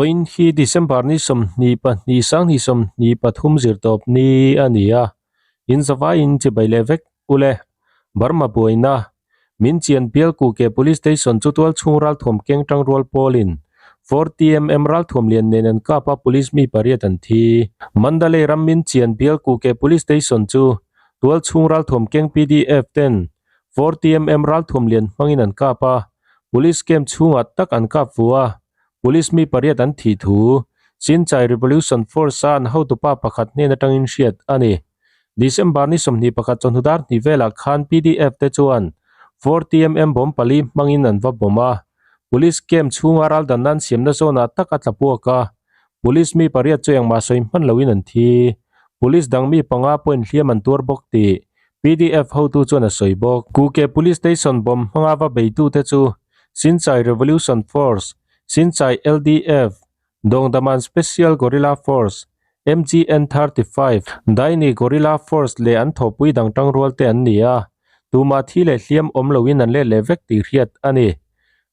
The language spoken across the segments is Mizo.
Vawiin hi December ni 22 sanghnih 23 zirtawp ni a ni a, in zavaiin chibai leh vek ule. Burma buaina, Min chian bial Kuke Police Station chu tualchhung ralthuam keng tangrual pawlin 40mm ralthuam lian nen an kap a, police mi pariat an thi. Mandalay ram Min chian bial Kuke Police Station chu tualchhung ralthuam keng PDF ten 40mm ralthuam lian hmangin an kap a, police camp chhungah tak an kap fu a, police mi pariat an thih thu Sinchai Revolution Force-a an hotupa pakhat hnen atangin hriat a ni. December ni 21 chawhnu dar hnih velah khan PDF te chuan 40mm bomb pali hmangin an va bawm a, police camp chhunga raldan nan siamna zawnah tak a tla puak a, police mi pariat chu engmah sawi hman loin an thi. Police dang mi panga pawhin hliam an tuar bawk tih PDF hotu chuan a sawi bawk. Kuke Police Station bomb hmanga va beitute chu Sinchai Revolution Force, Sinchai LDF, Dawngdaman Special Guerrilla Force, MGN 35, Daini Guerrilla Force leh an thawhpui dang tangrual te an ni a, tumah thi leh hliam awm loin an let leh vek tih hriat a ni.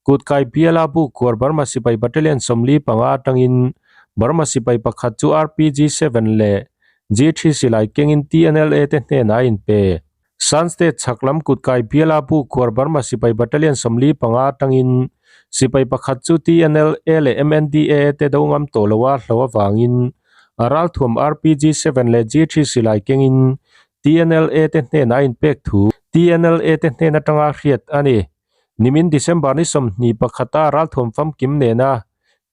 Kutkai biala buk khuar Burma sipai Battalion 45 atangin Burma sipai pakhat chu RPG 7 leh G3 silai kengin TNLA te hnenah a inpe. Shan State chhak lam kutkai biala buk khuar Burma sipai Battalion 45 atangin sipai pakhat chu TNLA leh MNDAA te do ngam tawh lo a hlo avangin a ralthuam RPG 7 leh G3 silai kengin TNLA te hnenah a inpek thu TNLA te hnen atanga hriat a ni. Nimin December ni 21 a ralthuam famkim nena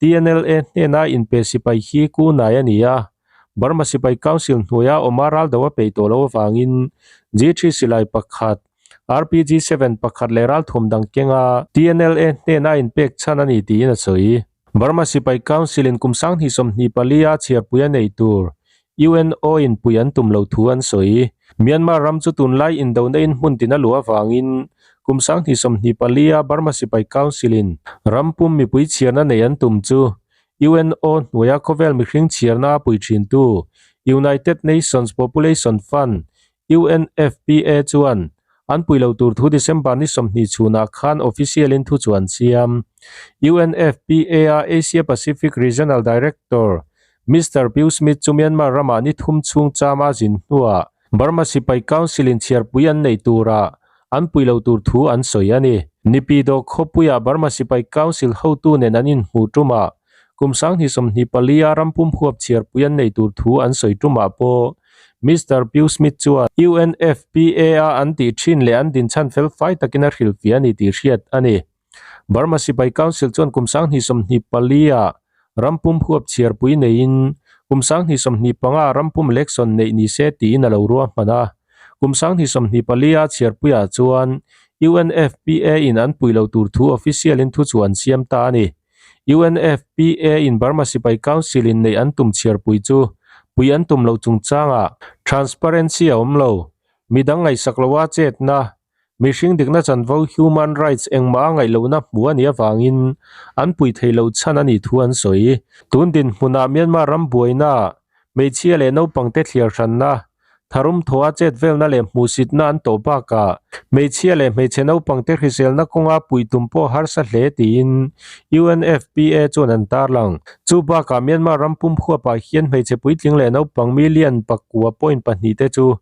TNLA hnena inpe sipai hi ku nai a ni a, Burma Sipai Council hnuaia awma ral do a peih tawh loh avangin G3 silai pakhat, RPG 7 pakhat leh ralthuam dang kenga TNLA hnena inpek chhan a ni tiin a sawi. Burma Sipai Council in kum 2024 a chhiarpui a nei tur UNO in pui an tum loh thu an sawi. Myanmar ram chu tunlai indona in hmun tin a luh avangin kum 2024 a Burma Sipai Council in ram pum mipui chhiarna nei an tum chu UNO hnuaia khawvel mihring chhiarna a pui thintu United Nations Population Fund, UNFPA, chuan an pui lo tur thu December ni 20 chhunah khan official in thu chu an siam. UNFPA a Asia Pacific Regional Director Mister Pew Smith chu Myanmar ramah ni thum chhung chama zin hnuah Burma Sipai Council in chhiarpui an nei turah an pui lo tur thu an sawi a ni. Nipidawh khawpuiah Burma Sipai Council hotu nen an inhmuh tumah kum 2024 a rampum huap chhiarpui an nei tur thu an sawi tumah pawh Mister Pew Smith chuan UNFPA a an tih thin leh an dinchhan fel fai takin a hrilhfiah a ni tih hriat a ni. Burma Sipai Council chuan kum 2024 ah rampum huap chhiarpui neiin kum 2025 ah rampum election neih ni se tiin a lo ruahman a. Kum 2024 a chhiarpuiah chuan UNFPA in an pui lo tur thu official in thu chu an siam ta a ni. UNFPA in Burma Sipai Council in neih an tum chhiarpui chu pui an tum lo chungchangah transparency a awm lo, midang ngaihsak loa chetna, Mihring dikna chanvo human rights engmah a ngaih lohna hmu a nih avangin an pui thei lo chhan a nih thu an sawi. Tun dinhmunah Myanmar ram buaina, hmeichhia leh naupangte thliar hranna, tharum thaw a chet velna leh hmuhsitna an tawh bakah hmeichhia leh hmeichhe naupangte hriselna kawnga puih tum pawh harsa hle tiin UNFPA chuan an tarlang. Chu bakah Myanmar ram pum huapah hian hmeichhe puitling leh naupang million pakua point pahnih te chu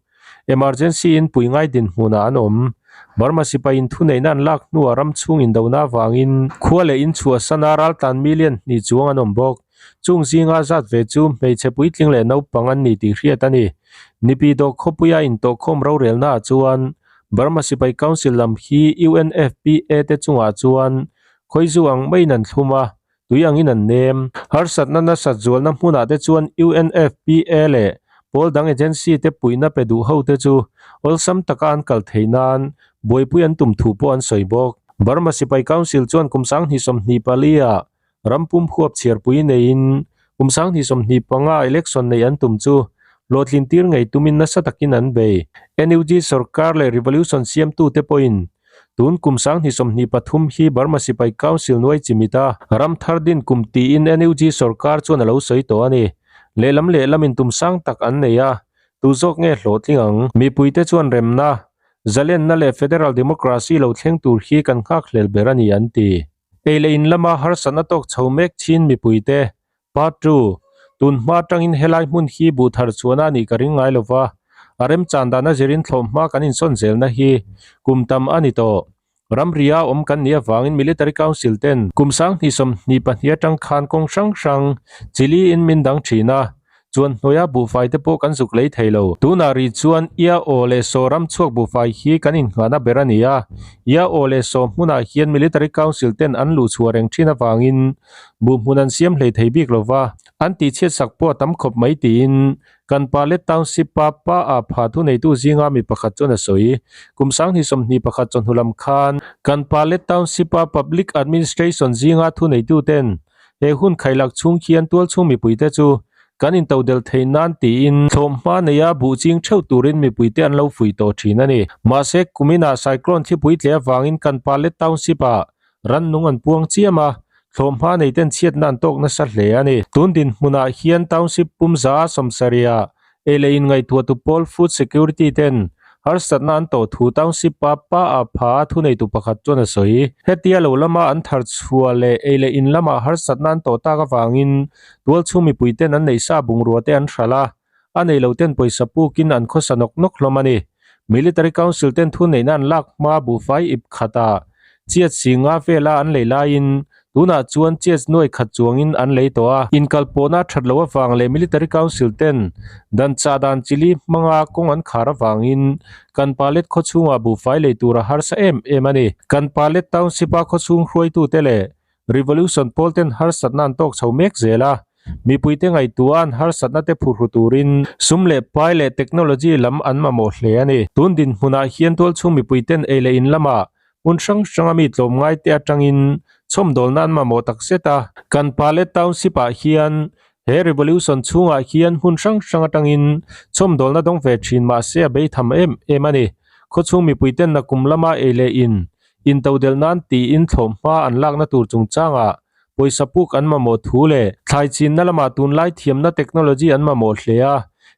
Emergency in pui ngai dinhmunah an awm. Burma sipai in thuneihna an lak hnuah ram chhung indona avangin khua leh in chhuahsana raltlan million hnih chuang an awm bawk. Chung zinga zat ve chu hmeichhe puitling leh naupang an ni tih hriat a ni. Nipi dawh khawpuia intawhkhawm rorelnaah chuan Burma sipai council lam hi UNFPA te chungah chuan khawizu ang maiin an thlum a, tui angin an nem. Harsatna nasat zualna hmunah te chuan UNFPA leh pawl dang agency te puihna pe duh ho te chu awlsam taka an kal theih nan buaipui an tum thu pawh an sawi bawk. Burma Sipai Council chuan kum 2024 ah rampum huap chhiarpui neiin kum 2025 election neih an tum chu hlawhtlin tir ngei tumin nasa takin an bei. NUG sorkar leh revolution siamtute pawhin Tun kum 2023 hi Burma Sipai Council nuai chimit a, ram thar din kum tiin NUG sorkar chuan a lo sawi tawh a ni. Lehlam lehlamin tum sang tak an nei a, tu zawk nge hlawhtling ang? Mipuite chuan remna, zalenna leh federal democracy lo thleng tur hi kan nghakhlel ber a ni an ti. Ei leh in lama harsatna tawk chho mek chin mipuite. Part ii, Tun hma atangin helai hmun hi buh thar chuan a nih ka ring ngai lova, a remchan dana zirin thlawhhma kan insawn zelna hi kum tam a ni tawh. Ramria awm kan nih avangin Military Council ten kum 2022 atang khan kawng hrang hrang chili in min dang thin a, chuan hnuaia buhfai te pawh kan zuk lei thei lo. Tunah rih chuan Ia aw leh Saw ram chhuak buhfai hi kan innghahna ber a ni a, Ia aw leh Saw hmunah hian Military Council ten an luh chhuah reng thin avangin buh hmun an siam hlei thei bik lova, an tihchhiat sak pawh a tam khawp mai tiin kan Palet Township pa pa ah pha thuneitu zinga mi pakhat chuan a sawi. Kum 2021 chawhnu lam khan kan Palet Township a Public Administration zinga thuneitu ten he hun khailak chhung khian tualchhung mipuite chu kan intodel theih nan tiin thlawhhma neia buh ching theuh turin mipuite an lo fuih tawh thin a ni. Mahse, kuminah cyclone thlipui tle avangin kan Palet Township ah Rannung an puang chiam a, thlawhhma neiten chhiatna an tawk nasa hle a ni. Tun dinhmunah hian Township pumza sawmsarih ah ei leh inngaihtuahtu pawl Food Security ten harsatna an tawh thu Township pa pa ah pha a thuneitu pakhat chuan a sawi. Hetia lo lama an thar chhuah leh ei leh in lama harsatna an tawh tak avangin tualchhung mipui ten an neihsa bungrua te an hralh a, a nei lo ten pawisa pukin an khawsa nawk nawk hlawm a ni. Military Council ten thuneihna an lak hma buhfai ip khatah chiat si nga vela an lei laiin tunah chuan chiat nuai khat chuangin an lei tawh a. Inkalpawhna that loh avang leh Military Council ten dan chah dan chili hmanga kawng an khar avangin kan Palet khawchhungah buhfai lei tur a harsa em em a ni. Kan Palet Township-a khawchhung hruaitute leh Revolution pawl ten harsatna an tawk chho mek zel a, mipuite ngaihtuah an harsatna te phurhru turin sum leh pai leh technology lam an mamawh hle a ni. Tun dinhmunah hian tualchhung mipuiten ei leh in lamah hmun hrang hranga mi tlawmngai te atangin chhawmdawlna an mamawh tak zet a. Kan Palet Township ah hian he revolution chhungah hian hmun hrang hrang atangin chhawmdawlna dawng ve thin mahse a beitham em em a ni. Khawchhung mipuiten nakum lama ei leh in Intodelh nan tiin thlawhhma an lakna tur chungchangah pawisa puk an mamawh thu leh thlai chinna lamah tunlai thiamna technology an mamawh hle a,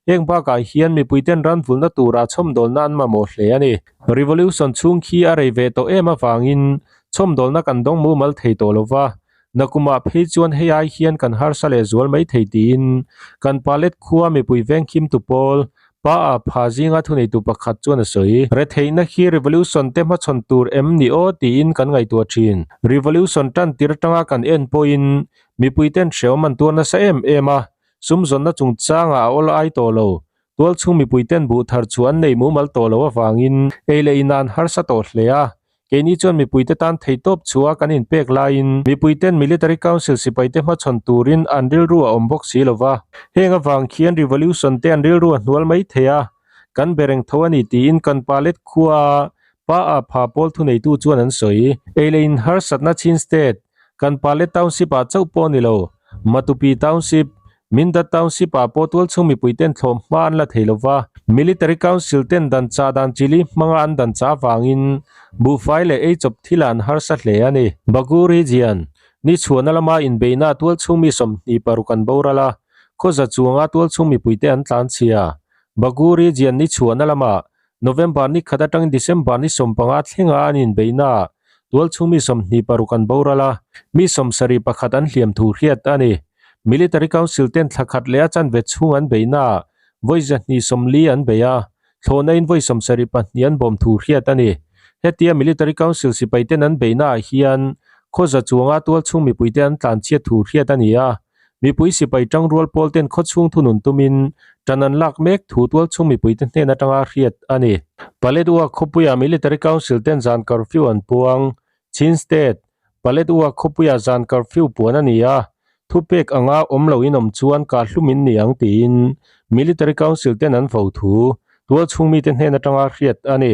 heng bakah hian mipuiten ranvulna tura chhawmdawlna an mamawh hle a ni. Revolution chhung khi a rei ve tawh em avangin chhawmdawlna kan dawng mumal thei tawh lova, nakumah phei chuan hei ai hian kan harsa leh zual mai thei tiin kan Palet khua mipui venghimtu pawl Pa a pha zinga thuneitu pakhat chuan a sawi. Retheihna hi revolution te hmachhawn tur em ni aw tiin kan ngaihtuah thin. Revolution tan tir atanga kan en pawhin mipuiten hrehawm an tuar nasa em em a, sumzawnna chungchangah a awl ai tawh lo. Tualchhung mipuiten buh thar chu an nei mumal tawh lo avangin ei leh in an harsa tawh hle a, Keini chuan mipuite tan theihtawp chhuah kan inpek laiin mipuiten Military Council sipaite hmachhawn turin an rilru a awm bawk si lova. Heng avang khian Revolution te an rilru a hnual mai thei a, kan be reng tho a ni tiin kan Palet khua a Pa a pha pawl thuneitu chuan an sawi. Ei leh in harsatna Chin State, kan Palet Township ah chauh pawh a ni lo. Matupi Township, Mindat Township ah pawh tualchhung mipuiten thlawm hma an la thei lova, Military Council ten dan chah dan chili hmanga an dan chah avangin buhfai leh eichawp thil ah an harsa hle a ni. Bagu Region, ni chhuahna lama inbeihna tualchhung mi 26 an boral a, khawza chuanga tualchhung mipuite an tlanchhia. Bagu Region ni chhuahna lamah November ni khat atangin December ni 15 thlenga an inbeihna ah tualchhung mi 26 an boral a, mi 71 an hliam thu hriat a ni. Military Council ten thla khat leh a chanve chhung an beihna ah vawi 240 an bei a, thlawhna in vawi 72 an bawm thu hriat a ni. Hetia Military Council sipai ten an beihna ah hian khawza chuanga tualchhung mipuite an tlanchhiat thu hriat a ni a. Mipui sipai tangrual pawl ten khawchhung thunun tumin tan an lak mek thu tualchhung mipuite hnen atanga hriat a ni. Paletwa khawpuia Military Council ten zan curfew an puang. Chin State, Paletwa khawpuia zan curfew puan a ni a, thupek anga awm lo in awm chuan kahhlum in ni ang tiin Military Council ten an vo thu tualchhung mite hnen atanga hriat a ni.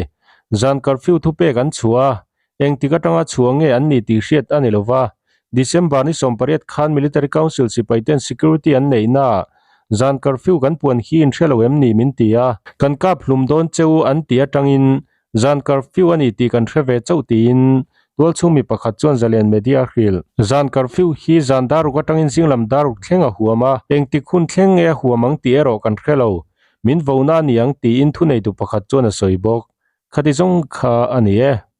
Zan curfew thupek an chhuah a, Engtik atanga chhuah nge an ni tih hriat a ni lova, December ni 18 khan Military Council sipaiten security an neihna ah zan curfew kan puan hi in hre lo em ni min ti a, kan kap hlum dawn che u an ti atangin zan curfew a ni tih kan hre ve chauh tiin tualchhung mi pakhat chuan Zalen Media a hrilh. Zan curfew hi zan daruk atangin zinglam daruk thleng a huam a, engtik hun thleng nge a huam ang tih erawh kan hre lo, min vona a ni ang tiin thuneitu pakhat chuan a sawi bawk. Khati zawng kha a ni e.